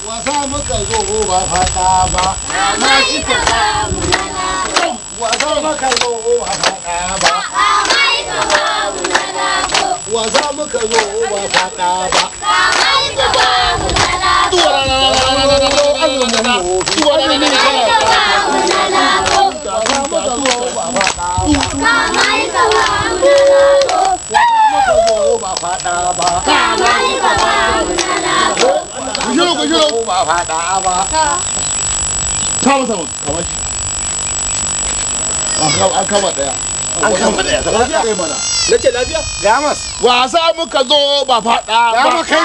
Wasa muka zo ba faɗa ba. Wasa muka zo ba faɗa ba. Wasa muka zo ba faɗa ba. Ba faɗa ba. Ku shiru. Ba faɗa ba. Sama sama kamar shi. An kama daya. An kama daya. Lafiya kai mana. Nace lafiya? Gamas. Wasa muka zo ba faɗa ba. Gama kai.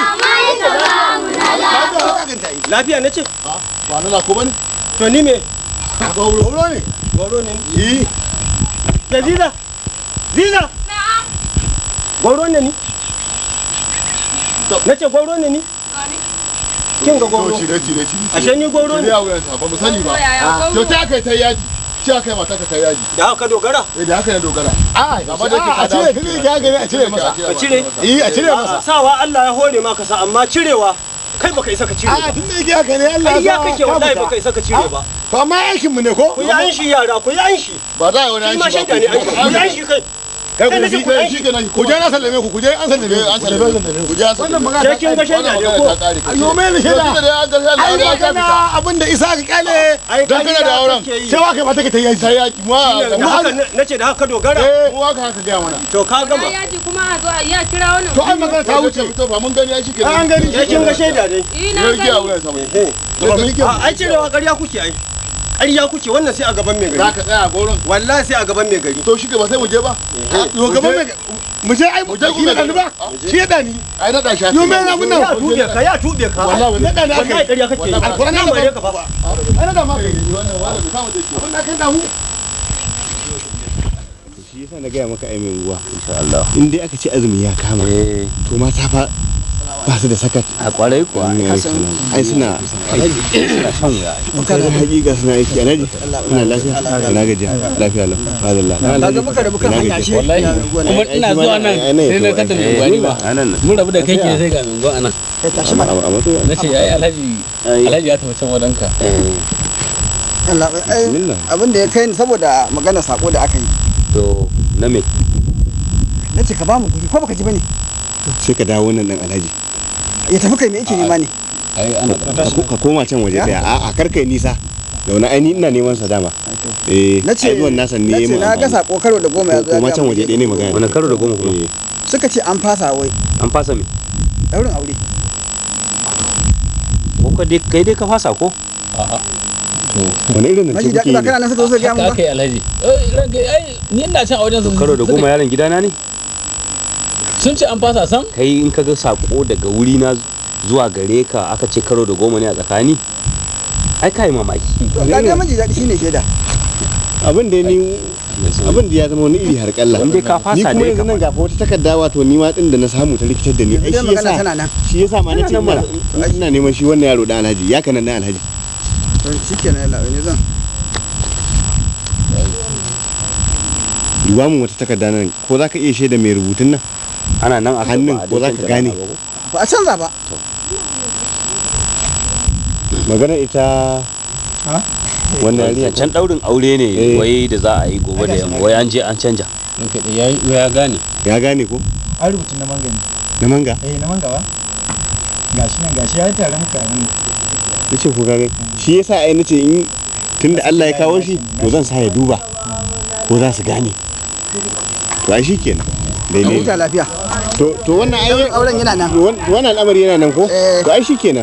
Lafiya nace? Ba na ko bane? To ni me? Gauro ne. Gwauro ne. Eh. Da Ziza. Ziza. Na'am. Gwauro ne ni. Nace gwauro ne ni. Kin ga gwauro. Cire cire cire. Ashe ni gwauro ne. Cire a wuyansa ba mu sani ba. To ta kai ta yaji. Ce aka yi mata ka ta yaji. Da haka dogara? Eh, da haka na dogara. A Gaba da a cire tun da ya gani a cire masa. Ka cire? Eh, a cire masa. Sawa Allah ya hore maka sa, amma cirewa kai baka isa ka cire A ba. tun da yake haka ne Allah Ai ya ya kake wallahi baka isa ka cire ba. To amma aikin mu ne ko? Ku yi an shi yara, ku yi an shi. Ba za a yi wani Shi ma an shi shaida ne an shi. Ku yi an shi kai. Kai Kai nace ku yi an shi. ku je na sallame ku, ku je an sallame ku. An sallame ku. Je an Wannan sallame. magana Ke kin ga shaida ne ko? Ayo mai da shaida. Tunda dai an ga shaida. Ai An ga magana abin da isa ka kyale. Ai Dan kana da auren. kake yi. Cewa kai mata ka ta yaji. Ta yaji. Mu Da haka nace da haka dogara. mu haka haka gaya mana. To ka gama. Ya yaji kuma a zo a ya kira wannan. To ai magana ta wuce. To ba mun gani ai shikenan. An gani Ke kin ga shaida ne. Ina Ya giya gani. wuyansa mai. To ba mu yi A ai cirewa ƙarya kuke ai. Ƙarya kuke, wannan sai a gaban mai Za gari. ka tsaya a goron. Wallahi sai a gaban mai gari. To shi ba sai mu je ba. Yo gaban mai mu je ai Mu je shi na dani ba. Shi ya dani. Ai na da shi. Yo mai na mun nan. Ya tube ka, ya tube ka. Wallahi Na dani Wallahi aka. ƙarya kake yi. Alquran Na Allah mare ka fa. Ai na da ma kai. Wannan wannan bai samu da ke. Abin da kan damu. Shi yasa na gaya maka ai mai ruwa Insha Allah. in dai aka ce azumi ya kama Eh, to mata fa ba su da sakat. A kwarai kuwa. Ai suna Suna shan wuya. kai da hakika suna aiki. Alhaji, ina lafiya, ina gajiya, lafiya lau, fadalla. Kaga muka rabu kan hanya shi. Wallahi kuma ina zuwa nan sai na kata mai gwani ba. Anan nan. Mun rabu da kai ke sai ga mai gwa anan. Kai tashi mana. A matso. Na ce ai Alhaji, Alhaji ya tafi can wadanka. Eh, Allah ai Bismillah. abin da ya kai ni saboda magana sako da aka yi. To na me? Nace ka ba mu kuɗi ko baka ji bane. Sai ka dawo nan dan Alhaji. Ya tafi kai me yake nema ne? Ai ana da Ka koma can waje daya. A'a kar kai nisa. Zauna, ai ni ina neman sa dama. Eh, Nace ai zuwan nasa ne nace mun na ga amfani. sako karo da goma ya zo ya Koma gaya can mun waje je. ɗaya ne magana. Wani karo da goma kuma? Eh, Suka ce an fasa wai An fasa me? daurin aure. Ko ka dai kai dai ka fasa ko? A'a. To wani irin zance Maji kuke daɗi yi ba ne? kana nan suka zo su gaya haka mun ba. aka yi Alhaji. Eh, ranka ai ni ina can a wajen su. Karo da goma yaron gidana ne? Sun ce an fasa sam? Kai in ka ga sako daga wuri na zuwa gare ka aka ce karo da goma ne a tsakani? Ai kai mamaki. To ka ga maji daɗi shine shaida. Abin da ni abin da ya zama wani iri har kalla. In dai ka Ni fasa kuma dai yanzu ka nan ga fa wata takarda wato ni ma din da na samu ta rikitar da ni. Ai Yanzu dai shi magana yasa tana nan. shi yasa ma nace Tana nan ina neman shi wannan yaro dan Alhaji, ya kanan dan Alhaji. To shikenan yalla ne zan. Duba mun wata takarda nan ko za ka iya shaida mai rubutun nan? Ana nan aka Hannun ba a ko za dai ka canja gane? rana ba ko? Ba a canza ba. Maganar ita wannan yarinya Can daurin aure ne Eh. wai da za a yi gobe da yamma wai an je an canja. Ranka dai yayi ya gane. Ya gane ko? An rubutun na manga ne. Na manga? Eh, na manga ba. Gashi nan gashi ya tare muka abin. Nace ko ka gani. Shi yasa ai nace in tunda Allah ya kawo shi to zan sa ya duba ko za su gane. To ai shikenan. Daidai. Huta lafiya. To wannan ai Auren yana nan. Wannan al'amari yana nan ko? Eh. To ai shikenan.